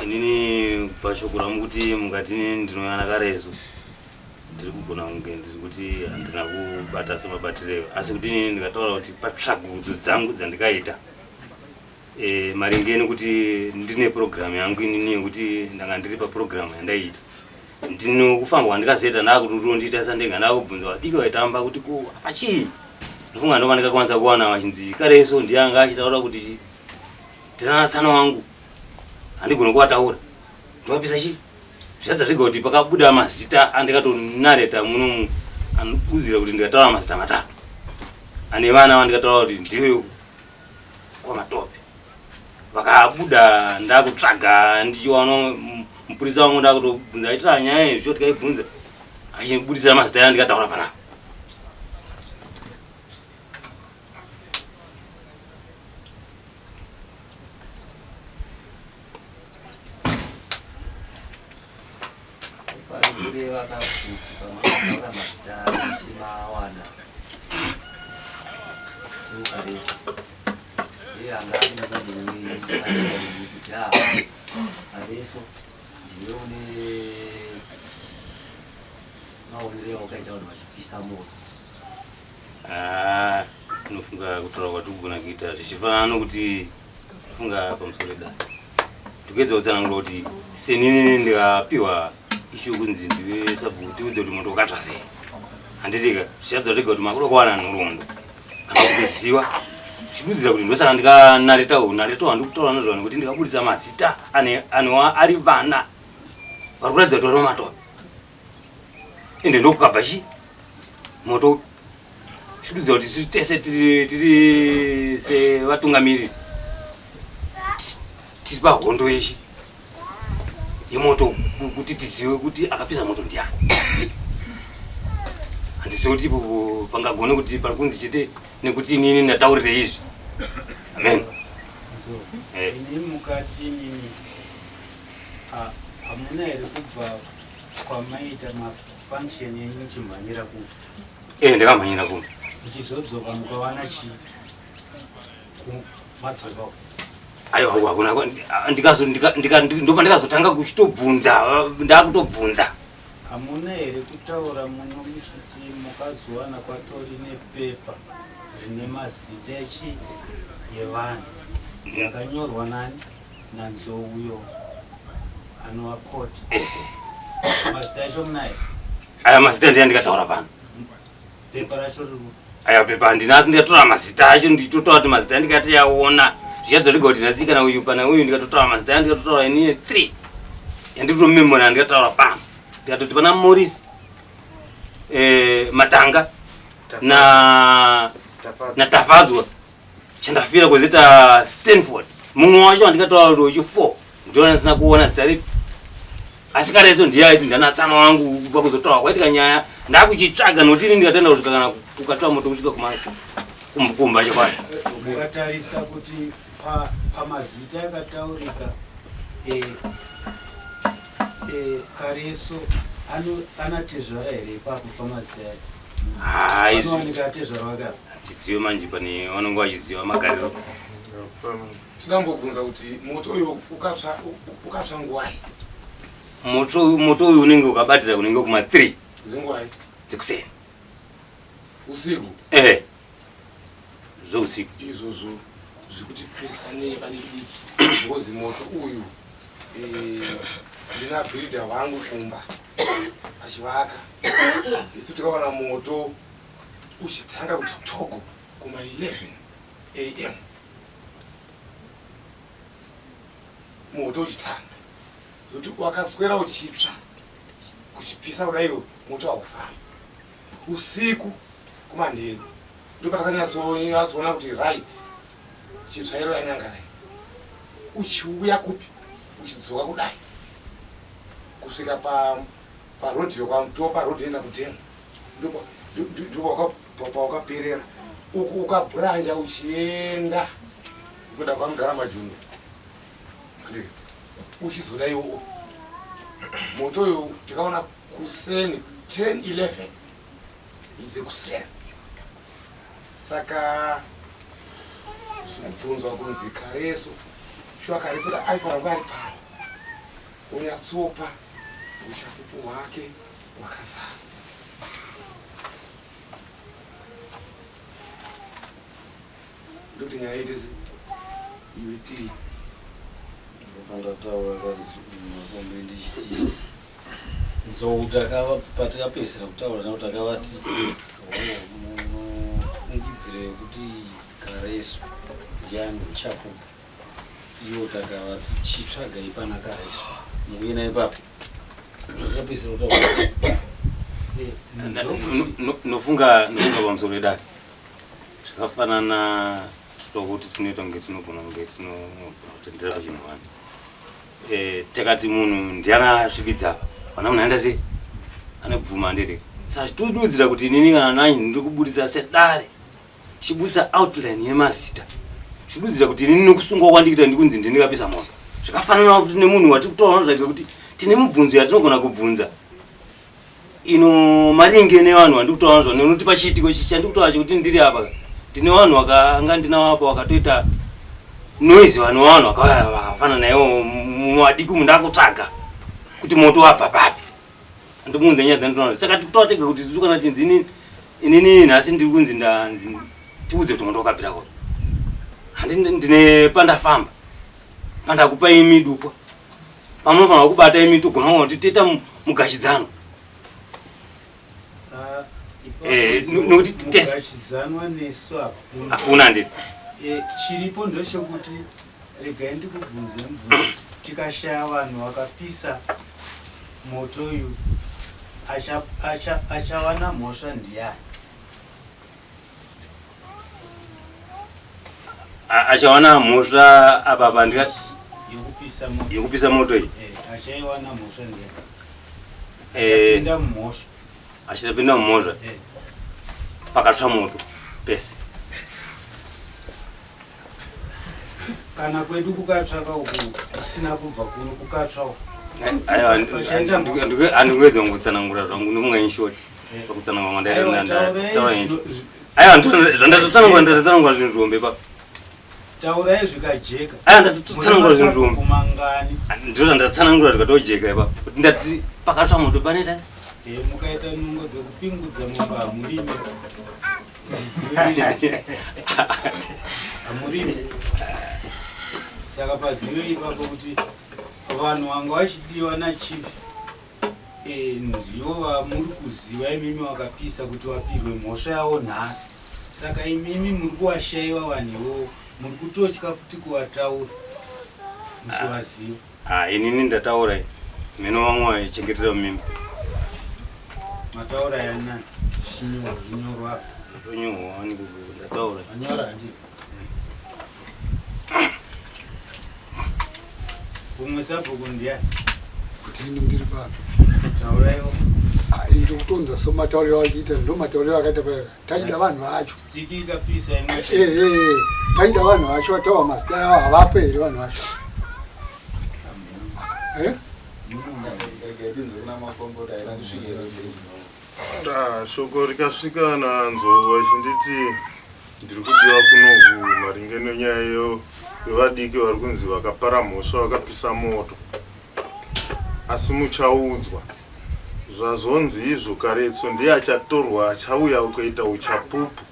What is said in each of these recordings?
Inini pashoko rangu kuti mukati ndinoyana kareso ndiri kugona kunge ndiri kuti handina kubata semabatireyo asi kuti inini ndikataura kuti patsvagurudzo dzangu dzandikaita e, maringe nekuti ndine purogiramu yangu inini yekuti ndanga ndiri papurogiramu yandaiita ndinokufamba kwandikazoita ndakutotondiita sandega ndakubvunza vadiki vaitamba kuti ko apa chii ndofunga ndova ndikakwanisa kuwana vachinzi kareso ndiye anga achitaura kuti ndina tsano wangu handigone kuwataura ndovapisa chii zviratidza zvega kuti pakabuda mazita andikatonareta munomu anodudzira kuti ndikataura mazita matatu ane vana vandikataura kuti ndiyo kwamatope vakabuda ndakutsvaga ndichiwana mupurisa wangu ndakutobvunza aitira nyaya izvo tikaibvunza achibudisira mazita aya ndikataura panapa Kureva kuti pamataura mazita acho timawana Ukareso. Iye anga ari mukadzi wenyu kuti ah Areso ndiwe une maonero awakaita vanhu vachipisa moto. Ah, tinofunga kutaura kwatikugona kuita zvichifanana nokuti funga pamusoro edare tikuedza kutsanangura kuti senini ndikapiwa ishu yokunzi ndive sabhuku tiudze kuti moto wakatsva sei handitika zvichiratidza tega kuti makuda kuwana nhoroondo kana kuti kuziva zvichidudzira kuti ndosaka ndikanareta unareta hwandikutaura nezvawo nekuti ndikabudisa mazita anewa ari vana vari kuratidza kuti vari mumatope ende ndokukabva chi moto zvidudzira kuti isu tese tiri sevatungamiriri tiri pahondo yeshe yemoto kuti tizive kuti akapisa moto ndiani handizive kuti ipopo pangagone kuti pari kunzi chete nekuti inini ndataurire izvi amen eh. Ini mukati inini hamuna here kubva kwamaita mafunction enyu muchimhanyira kuno Eh, ndakamhanyira kuno. Muchizodzoka mukawana chii? Madzoka. Ayo hakuna ndikazo ndika ndopa ndikazotanga kuchitobvunza ndakutobvunza. Hamuna here kutaura muno muchiti mukazowana kwatori nepepa rine mazita echi yevanhu yakanyorwa nani naNzou uyo anova court. Mazita acho munayo? Aya mazita ndiye ndikataura pano. Pepa racho riri Aya pepa handina asi ndikatotora mazita acho nditotaura kuti mazita ndikati yaona. Zvichadzorega kuti nhasi kana uyu pana uyu ndikatotaura mazita ndikatotaura inini 3. Yandikutomemora ndikataura pano. Ndikatoti pana Morris eh Matanga na na Tafadzwa. Chandafira kuzita Stanford. Mumwe wacho andikataura kuti uchi 4. Ndiona ndisina kuona zita ripi. Asi kareso ndiye aiti ndanatsana wangu pakuzotaura kwaitika nyaya ndakuchitsvaga nokuti ini ndikatenda kusvika kana kukatora moto kusvika kumba chokwadi. Ukatarisa kuti pamazita akataurika eh, eh, kareso anatezvara here ipapo pamazita ayo? Anowanika atezvara wake apa? Tizive manje pane vanonge vachiziva magariro. Tinambobvunza kuti moto uyu ukatsva ukatsva nguvai? Moto moto uyu unenge ukabatira kunenge kuma 3 dzenguvai? Dzekuseni. Usiku? Eh. Zveusiku. Izvozvo zvikuti pesanei padiki diki ngozi moto uyu eh, ndina bhiridha wangu kumba achivaka isu tikaona moto uchitanga kuti togo kuma 11 am moto uchitanga zvekuti wakaswera uchitsva kuchipisa kudaiwo moto haufambi usiku kumanheru ndopatakanyatsoona kuti right chitsvairo yanyangarai uchiuya kupi uchidzoka kudai kusvika paroad yokwamutopa road inoenda kudhemu ndopawakaperera uku ukabhuranja uchienda kuenda kwamudhara majungu uchizoda iwo moto uyu tikaona kuseni 10 11 dzekuseni saka zvinobvunzwa kunzi kareso shuwa kareso aifanira kunge ari pano. onyatsopa uchapupu hwake hwakazara. Ndokuti nyaya iite sei? Iwe tiri. Ndopandataura makombe ndichiti nzou takava patikapedzisira kutaura navo takavati munofungidziro yekuti Karesu ndiani uchapupu ivo takavati chitsvagai pana Karesu muuye naye papi patikapedzisira kutaura. Nofunga nofunga pamusoro wedare zvakafanana tokuti tinoita kunge tinogona kunge tinogona kutendera pachinhu wani. Takati munhu ndiana asvibidza apa vana munhu aenda sei anobvuma handiti saka chitodudzira kuti inini kana nani ndiri kubudisa sedare chibudisa outline yemazita chidudzira kuti inini nokusungwa kwandikuita ndikunzi ndini kapisa moto zvakafanana futi nemunhu watiri kutaura zvake kuti tine mubvunzo yatinogona kubvunza ino maringe nevanhu vandiri kutaura nazvo nekuti pachiitiko ichi chandiri kutaura chekuti ndiri apa ndine vanhu vakanga ndinavo apa vakatoita noise vanhu vanhu vakauya vakafanana naivo mumadiki umu ndakutsvaga kuti moto wabva papi andimuunze nyaya dzandinoona saka tikutaura tega kuti isusu kana chinzi inini inini nhasi ndiri kunzi ndanzi tiudze kuti moto wakabvira kupi handi ndine pandafamba pandakupa imi dukwa pamunofanira kubata imi togona kuti toita mugashidzano. Ah, Eh, nokuti tese- mugashidzanwa nesu hakuna. Hakuna ndiri. Chiripo ndechekuti regai ndikubvunze mubvunzo kuti tikashaya vanhu vakapisa moto uyu achawana mhosva ndiani? Achawana mhosva apa pandika yekupisa moto. Yekupisa moto iyi. Achaiwana mhosva ndiani? Achapinda mumhosva. Achapinda mumhosva. Pakatsva moto pese. Kana kwedu kukatsvaka uku kusina kubva kuno kukatsva uku. Aiwa, Pachaita mhosva. handikuedza kungotsanangura zvangu ndofunga in short. Pakutsanangura Aiwa, ndataura taurai in short. Aiwa, zvandatotsanangura ndatotsanangura zvinhu zvihombe pa. Taurai zvikajeka. Aiwa, ndatotsanangura zvinhu zvihombe. Kumangani. Ndizvo zvandatsanangura zvikatoojeka ipapo. Kuti ndati pakatsva moto panoita. Mukaita nungo dzekupingudza mombe hamurimi. Zvizive. Hamurimi. Saka pazive ipapo kuti vanhu vanga vachidiwa nachief ndivo vamuri kuziva imimi vakapisa kuti vapirwe mhosva yavo nhasi. Saka imimi muri kuvashaiwa vanhu ivovo, muri kutotya futi kuvataura muchivaziva. Inini ndataura iyi. Mheno vamwe vaichengetera mumimba. Mataura yanani? Zvinyorwa, zvinyorwa apa. Zvinyorwa wani ndataura. Manyora handiti? Umwe sabhuku ndiani? Kuti ini ndiri pano. Tauraiwo. Ini ndikutonzwa somatauriro achiita ndo matauriro akaita paya. Tachida vanhu vacho. Stiki ikapisa imwe. Tachida vanhu vacho vatawa mazita avo havapo here vanhu vacho? Shoko rikasvika naNzou achinditi ndiri kudiwa kunoku maringe nenyaya yevadiki vari kunzi vakapara mhosva vakapisa moto, asi muchaudzwa zvazonzi izvo Karetso ndiye achatorwa achauya kuita uchapupu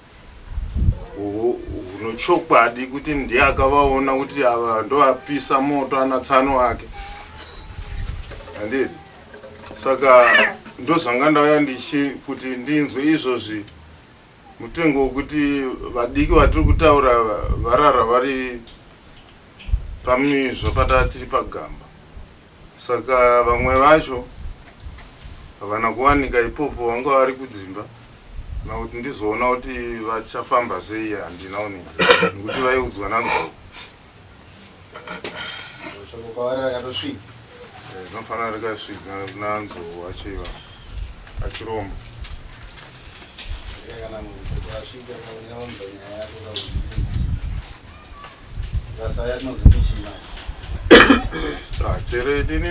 hunochokwadi kuti ndiye akavaona kuti ava ndovapisa moto ana tsano ake, handiti? Saka ndozvanga ndauya ndichi kuti ndinzwe izvozvi mutengo wekuti vadiki vatiri kutaura varara vari pamizvo pataa tiri pagamba. Saka vamwe vacho havana kuwanika ipopo, vanga vari kudzimba, na kuti ndizoona kuti vachafamba sei handina unini nekuti vaiudzwa naNzou. Shoko kwavari rakatosvika. Rinofanira rikasvika naNzou achiva achiromba. Kana munhu asvika kaunyaunza nyaya yako kakuti vasaya tinozokuchima. Chero inini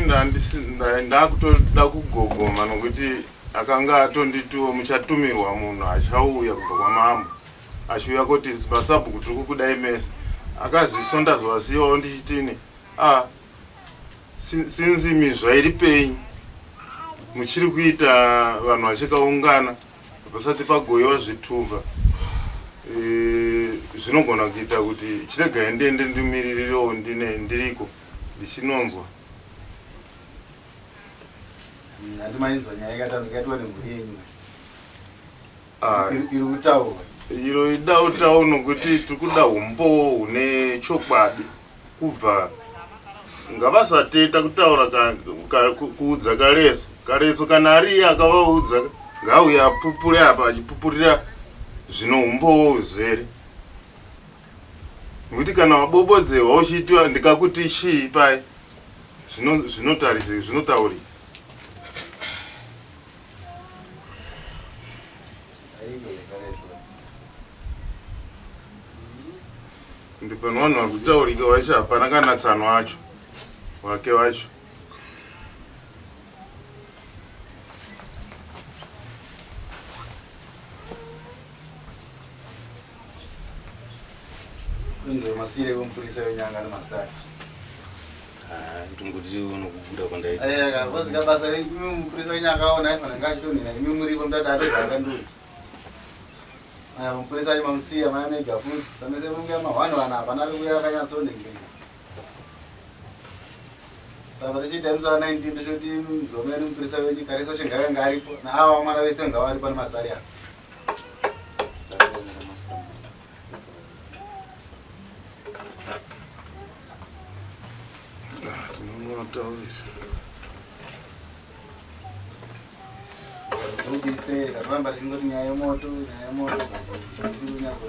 ndakutoda kugogoma nokuti akanga atonditiwo muchatumirwa munhu achauya kubva kwamambo achiuya kuti masabhuku tiri kukudai mese. Akaziso ndazovasiyawo ndichitini Since mizva iri penyu muchiri kuita vanhu vachikaungana pasati pagoyiwa zvitupa e, zvinogona kuita kuti chiregai ndiende ndimiririrewo ndine ndiriko ndichinonzwa. Handi mainzwa nyaya ikatambika nemhuri yenyu ah, iri kutaurwa iro idautau nokuti tiri kuda umbowo hune chokwadi kubva ngavasateta kutaura kuudza kareso kareso kana ariye akavaudza ngaauye apupure apa achipupurira zvino umbowo uzere nokuti kana wabobodzewa uchiitiwa ndikakuti chii pai zvinotarisika zvinotaurika Ndi pano vanhu vari kutaurika vacho hapana kana tsano acho wake wacho. Kunzwe masire vemupurisa venyanga nemasitari. Ah, kuti unokubuda kwandaita. Eh, vozika basa renyu mupurisa wenyanga aona aifana ngachitonhera imi muripo mutati atozanga ndudzi. Aya mupurisa acho mamusiya maya mega futi. Samese munge mahwani vanhu hapana ari kuuya akanyatsonengeka. Saka tichiita musi wa 19 tochoti mudzomeni mupurisa wenyu Kariso Chingave ngaaripo naava mwana vese ngavaripo nemasari ava. Tinonotaurisa. Ndokuti ipere katoramba tichingoti nyaya yemoto nyaya yemoto but isiri kunyatso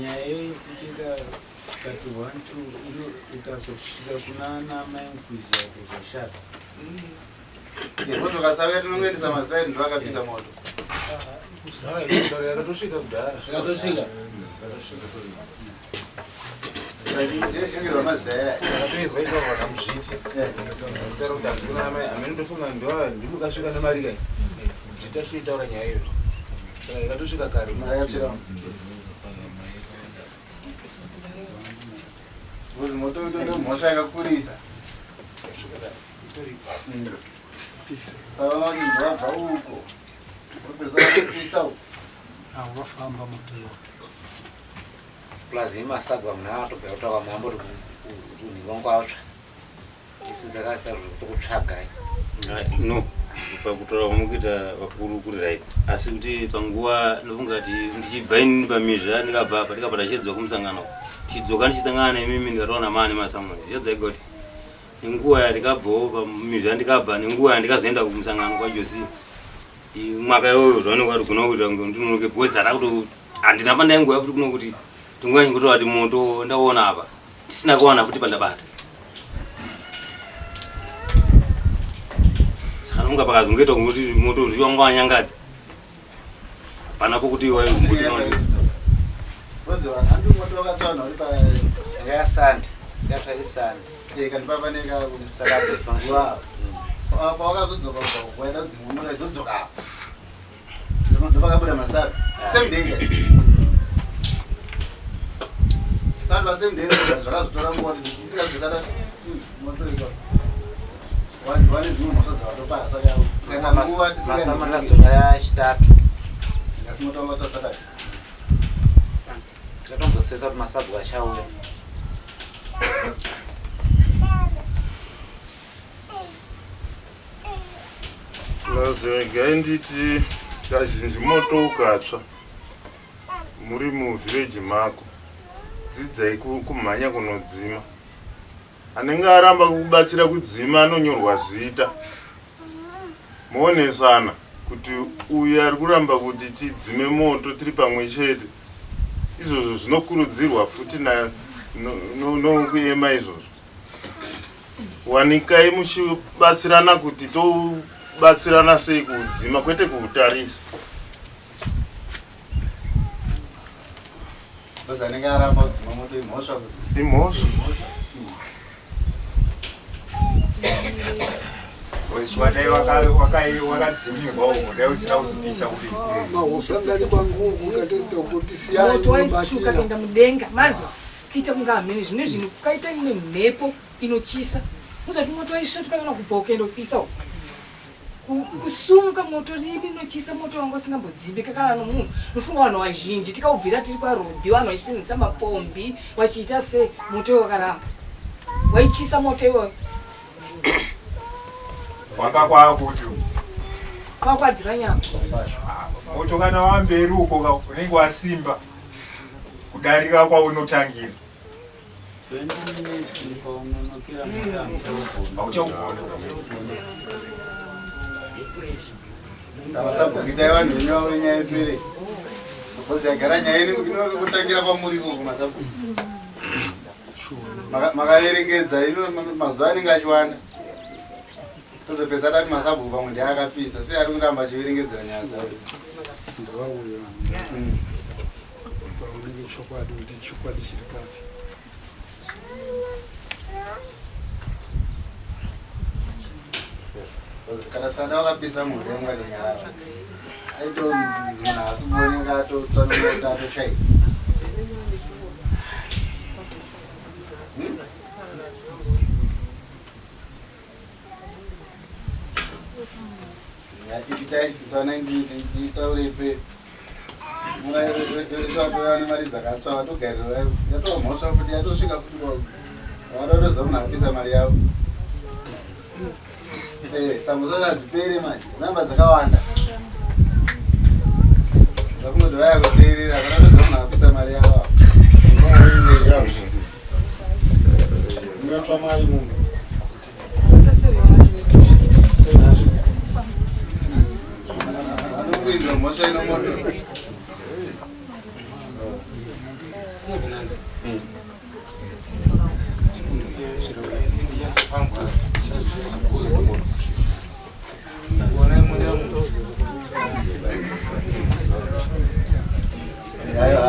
Nyaya iyoyi futi ikati one two ino ikazosvika kuna ana mai Mukwizi apo zvashata. Vozokasauya tinongoendesa mazita edu ndoakapisa moto. Yakatosvika kudhara. Yakatosvika. Ndechengezwa mazita aya. Yakatoizwa isaurwa namuzviti. Zita rokuti handina amai amene ndofunga ndiwa ndimukasvika nemari kai. Muzviti asvitaura nyaya iyoyo. Saka yakatosvika kare. Mari yakasvika. Because moto utondo mhosva yakakurisa. Saka vanoti ndwabva uko. Kupesa kupisa uko. Haungafamba moto iwo. Plus imasabwa munhu akatobva kutaura mambo kuti kunhu kwatsva. Isu dzakasa kutokutsvagai. No, pakutaura kwamukuita vakuru kuri right asi kuti panguva ndofunga kuti ndichibva inini pamizha ndikabva apa ndikabva ndachedzwa kumusangano ndichidzoka ndichisangana nemimi ndikatoona maane masamoni zvichadzaika kuti nenguva yandikabvawo pamizha ndikabva nenguva yandikazoenda kumusangano kwajosi mwaka iyoyo zvaonekwa kuti gona kuita kunge ndinonoke because hata kuto handina pandainguva futi kuno kuti tinguva ndingotora kuti moto ndaona apa ndisina kuwana futi pandabata saka nonga pakazongoita kuti moto zviwa wanga wanyangadza hapana pokuti waimboti pawakazodzoka waida dzimwe mota izodzoka apa ndopakabuda masari same day sandi vasame day zvakazotora nguva tisikazvisata moto iko vane dzimwe mhosva dzavatopara saka nguva tisikazitonyara chitatu asi moto wanga utsvatsakati tikatombosesa kuti masabhuku achauya. Plus regai nditi kazhinji moto ukatsva muri muvillage mako dzidzai kumhanya kunodzima. Anenge aramba kukubatsira kudzima anonyorwa zita moonesana kuti uyu ari kuramba kuti tidzime moto tiri pamwe chete. Izvozvo zvinokurudzirwa futi nokuema izvozvo. Wanikai muchibatsirana kuti tobatsirana sei kuudzima kwete kuutarisa. Because anenge aramba kudzima moto imhosva kuti. Imhosva. Dai wakadzimirwa uko dai usina kuzopisa kudii. Mahosangani kwanguvu katoita kuti siyai Moto waitsvuka unobatira. kuenda mudenga manzwa kuita kunga hamene zvine zvinhu kukaita imwe mhepo inochisa uzati moto waisvetuka kana kubva ukaenda kupisa uko Kusumuka moto rimi rinochisa moto wanga usingambodzimika kana nomunhu nofunga vanhu vazhinji tikaubvira tiri kwarobhi vanhu vachisenzesa mapombi vachiita sei moto iwo wakaramba waichisa moto iwoyo. Wanga kwakuti kwakwadzira nyama. Moto kana wamberi uko ka unenge wasimba kudarika kwaunotangira. 20 minutes ukaunonokera Hauchaugona. Masabhuku itai vanhu venyu vavo nyaya ipere. Because yagara nyaya inokutangira pamuri ikoko masabhuku. Makaverengedza ino mazuva anenge achiwanda. Tozopesa tati masabhuku pamwe ndiye akapisa sei ari kuramba achiverengedzera nyaya dzavo. Ndavauye vanhu paoneke chokwadi kuti chokwadi chiri papi. Kana sada wakapisa mhuri yangu atonyarara. Aito munhu haasi kuoneka atotsva nemoto atoshaika. Itai 19 taurepe mungatoya nemari dzakatsva vatogarira yatova mhosva futi yatosvika futi vatotoziva munhu apisa mari yavo. Samosa hadzipere manje namba dzakawanda dzakungoti vaya kuteerera vanatoziva munhu apisa mari yavo. Ungatsva mari munhu. Anongoizwa mhosva ino moto. 700.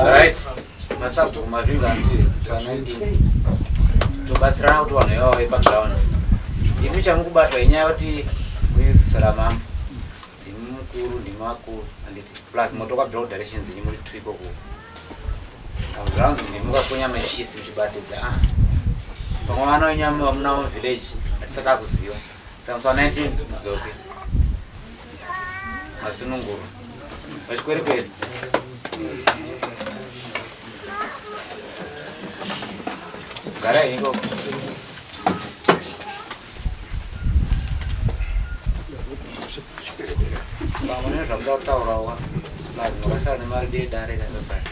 Right, masabhuku mazvinzi andiri pa 19 tobatsirana kuti vanhu ivavo vepaground imi chamukubatwa inyaya yekuti muizisa ramambo ndimi mukuru ndimi vakuru handiti plus moto kwabvira kudirections inyi muri two ikoko paground ndimi mukakonya machisi muchibatidza ah pamwe vana venyama vamunawo village hatisati akuziva saka musi wa 19 mudzoke masunungurwa vachikwerekwere. Garai ikoko. Pamwe nezvamuda kutaurawo plus makasara nemari dedare kakapaya.